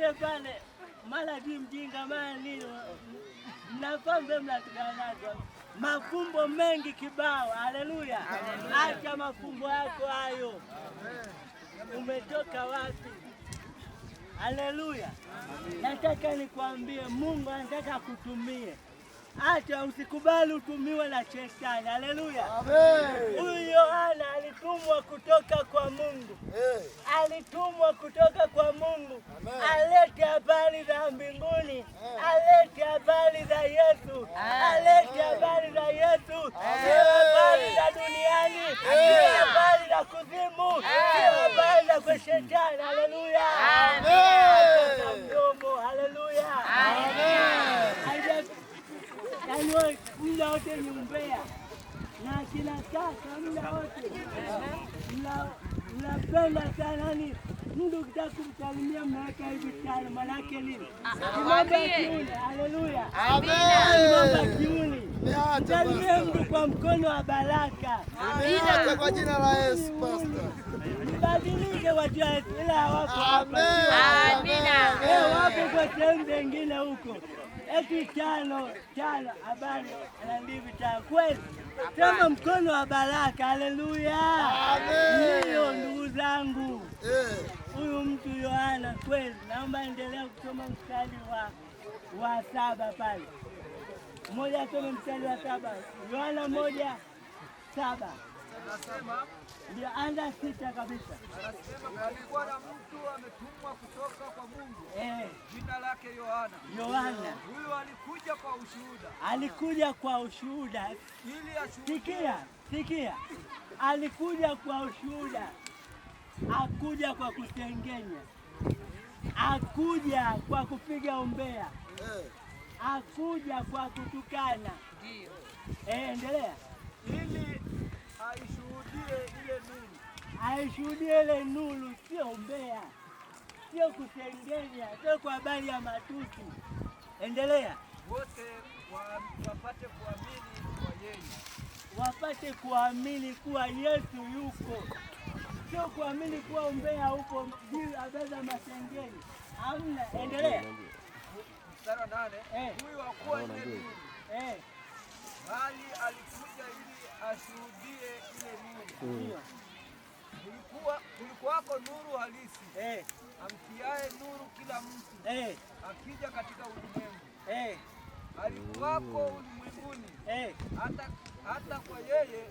Yule pale mara juu mjinga mara nini, mnafahamu mnatukana nazo mafumbo mengi kibao. Haleluya! Acha mafumbo yako hayo, umetoka wapi? Haleluya! Nataka nikwambie, Mungu anataka akutumie. Acha, usikubali utumiwe na shetani. Haleluya! Huyu Yohana alitumwa kutoka kwa Mungu, alitumwa kutoka kwa Mungu alete habari za mbinguni, alete habari za Yesu, alete habari za Yesu, sio habari za duniani, sio habari za kuzimu, sio habari za kwa shetani. Haleluya! Acha mdomo. Haleluya! Yaani wewe muda wote ni umbea na kina kaka, muda wote mnapenda sana, yani mtu ukitaka kumsalimia mnaweka hivi tano, manake nini? Mambo ya kiuni. Haleluya, mambo ya kiuni. Msalimie mtu kwa mkono wa baraka. Amina. Kwa jina la Yesu, Pastor. Mbadilike watu wa Yesu, ila hawapo hapa. Amina. Wapo kwa sehemu zingine huko, eti tano tano, habari anandivi tano kweli. Sema mkono wa baraka. Haleluya! Ndiyo ndugu zangu, huyu mtu Yohana kweli. Naomba endelea kusoma mstari wa 7 pale. Mmoja asome mstari wa 7, Yohana 1:7. Anasema, Ndio, anza 6 kabisa. Anasema alikuwa na mtu ametumwa kutoka kwa Mungu, jina lake Yohana. Yohana. Huyu alikuja kwa ushuhuda. Alikuja kwa ushuhuda. Ili ashuhudie. Sikia, sikia. Alikuja kwa ushuhuda. Hakuja kwa kusengenya. Hakuja kwa kupiga umbea. Hakuja kwa kutukana. Ndio. Endelea. Ili aishuhudie ile nuru. Aishuhudie ile nuru, sio umbea, sio kusengenya, sio kwa habari ya matusi. Endelea. Wote wapate kuamini kwa yeye. Wapate kuamini kuwa Yesu yuko, sio kuamini kuwa umbea huko juu habari za masengenyo. Hamna. Endelea. Mstari wa 8. Huyu hakuwa ile nuru, bali alikuja ili ashuhudie ile nuru. Ndio. Kulikuwako nuru halisi, amtiaye nuru kila mtu, akija katika ulimwengu. Alikuwako ulimwenguni, hata kwa yeye